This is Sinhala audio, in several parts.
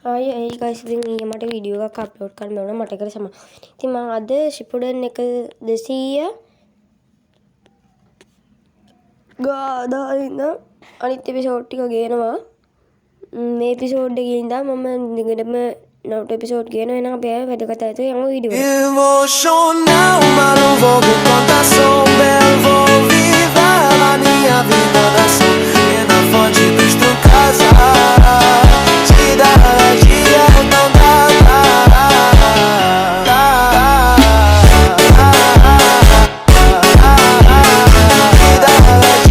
ආයේ ඒ ගයිස්, ඉතින් ඊයේ මට වීඩියෝ එකක් අප්ලෝඩ් කරන්න බැරුණා. මට ඒකට සමා. ඉතින් මම අද ෂිප්පුඩන් එක 200 ගාදා ඉඳන් අනිත් එපිසෝඩ් ටික ගේනවා. මේ එපිසෝඩ් එකේ ඉඳන් මම දිගටම නවුටෝ එපිසෝඩ් ගේනවා. එහෙනම් අපි ආයෙ වැඩ කතා කරලා යමු වීඩියෝ එකට. Emocional, maluco, contação, belo, viva la minha vida nação, e na fonte dos tu casa, te dá dia não dá. Te dá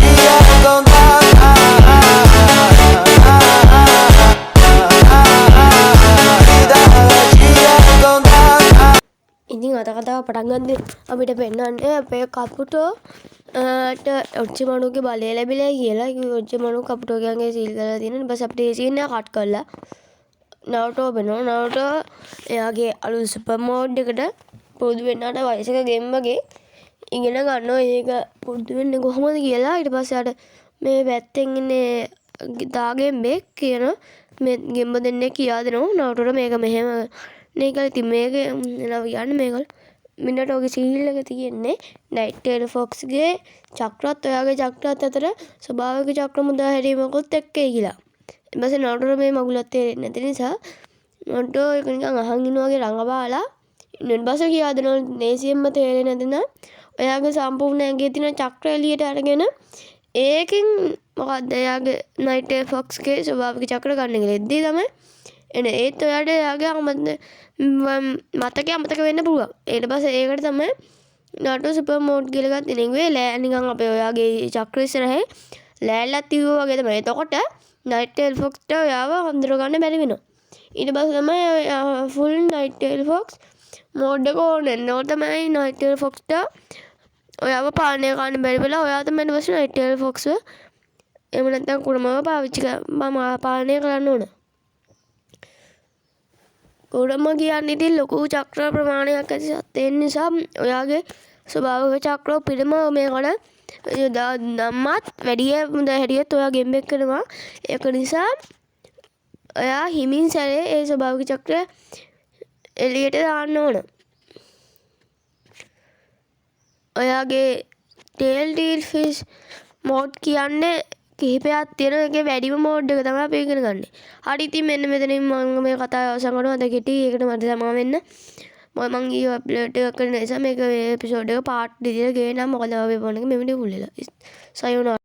dia não dá. Te dá dia não dá. ඉතින් අද කතාව පටන් ගද්දි අපිට පෙන්වන්නේ අපේ කපුටෝ ට ඔච්චිමනුගේ බලය ලැබිලා කියලා. ඉතින් ඔච්චිමනු කපුටෝ ගෑන්ගේ සීල් කරලා තියෙනවා. ඊට පස්සේ අපිට ඒ සීන් එක කට් කරලා නවුටෝ වෙනවා. නවුටෝ එයාගේ අලුත් සුපර් මෝඩ් එකට පුරුදු වෙන්නට වයසක ගෙම්බගේ ඉගෙන ගන්නවා. ඒක පුරුදු වෙන්නේ කොහොමද කියලා. ඊට පස්සේ අර මේ පැත්තෙන් ඉන්නේ තාගෙම්බෙක් කියන මේ ගෙම්බ දෙන්නෙක් කියා දෙනවා නවුටෝට මේක මෙහෙම නේ කියලා. ඉතින් මේක නව කියන්නේ මේක මිනට ඔගේ සීල් එක තියෙන්නේ නයිට් ටේල් ෆොක්ස්ගේ චක්‍රත් ඔයාගේ චක්‍රත් අතර ස්වභාවික චක්‍ර මුදා හැරීමකුත් එක්කයි කියලා. ඊට පස්සේ නවුටෝට මේ මගුලක් තේරෙන්නේ නැති නිසා නවුටෝ ඒක නිකන් අහන් ඉන්නා වගේ රඟපාලා ඊට පස්සේ කියා දෙනවා ලේසියෙන්ම තේරෙන්නේ නැති නම් ඔයාගේ සම්පූර්ණ ඇඟේ තියෙන චක්‍ර එළියට අරගෙන ඒකෙන් මොකද්ද එයාගේ නයිට් ටේල් ෆොක්ස්ගේ ස්වභාවික චක්‍ර ගන්න කියලා. එද්දී තමයි එන ඒත් ඔයාට එයාගේ මතකය අමතක වෙන්න පුළුවන්. ඊට පස්සේ ඒකට තමයි නවුටෝ සුපර් මෝඩ් කියලා එකක් තියෙන. ඒ ලෑ නිකන් අපේ ඔයාගේ චක්‍ර ඉස්සරහේ ලෑල්ලක් තියුවා වගේ තමයි. එතකොට නයිට් ටේල් ෆොක්ස්ට ඔයාව හඳුන ගන්න බැරි වෙනවා. ඊට පස්සේ තමයි ඔයා full night tales fox mode එක ඕන වෙන්නේ. ඕක තමයි නයිට් ටේල් ෆොක්ස්ට ඔයාව පාලනය කරන්න බැරි වෙලා ඔයා තමයි ඊට පස්සේ නයිට් ටේල් ෆොක්ස්ව එහෙම නැත්නම් කුරමව පාවිච්චි මම පාලනය කරන්න ඕන. කුරම කියන්නේ ඉතින් ලොකු චක්‍ර ප්‍රමාණයක් ඇති සත්වයන් නිසා ඔයාගේ ස්වභාවික චක්‍ර පිළිම මේකට යොදා දැම්මත් වැඩිය හොඳ හැටියට ඔයා ගෙම්බෙක් වෙනවා. ඒක නිසා ඔයා හිමින් සැරේ ඒ ස්වභාවික චක්‍ර එළියට දාන්න ඕන. ඔයාගේ ටේල් ටීල් ෆිෂ් මෝඩ් කියන්නේ කිහිපයක් තියෙනවා. ඒකේ වැඩිම මෝඩ් එක තමයි අපි ඉගෙන ගන්නේ. හරි, ඉතින් මෙන්න මෙතනින් මම මේ කතාව අවසන් කරනවා. අද කෙටි, ඒකට මට සමා වෙන්න. මොකද මං ඊයේ අප්ලෝඩ් එකක් කරන නිසා මේක මේ එපිසෝඩ් එක පාර්ට් විදියට ගේන්නම්. මොකද අපේ ෆෝන් එක මෙමරි ෆුල් වෙලා. සයෝනාරා.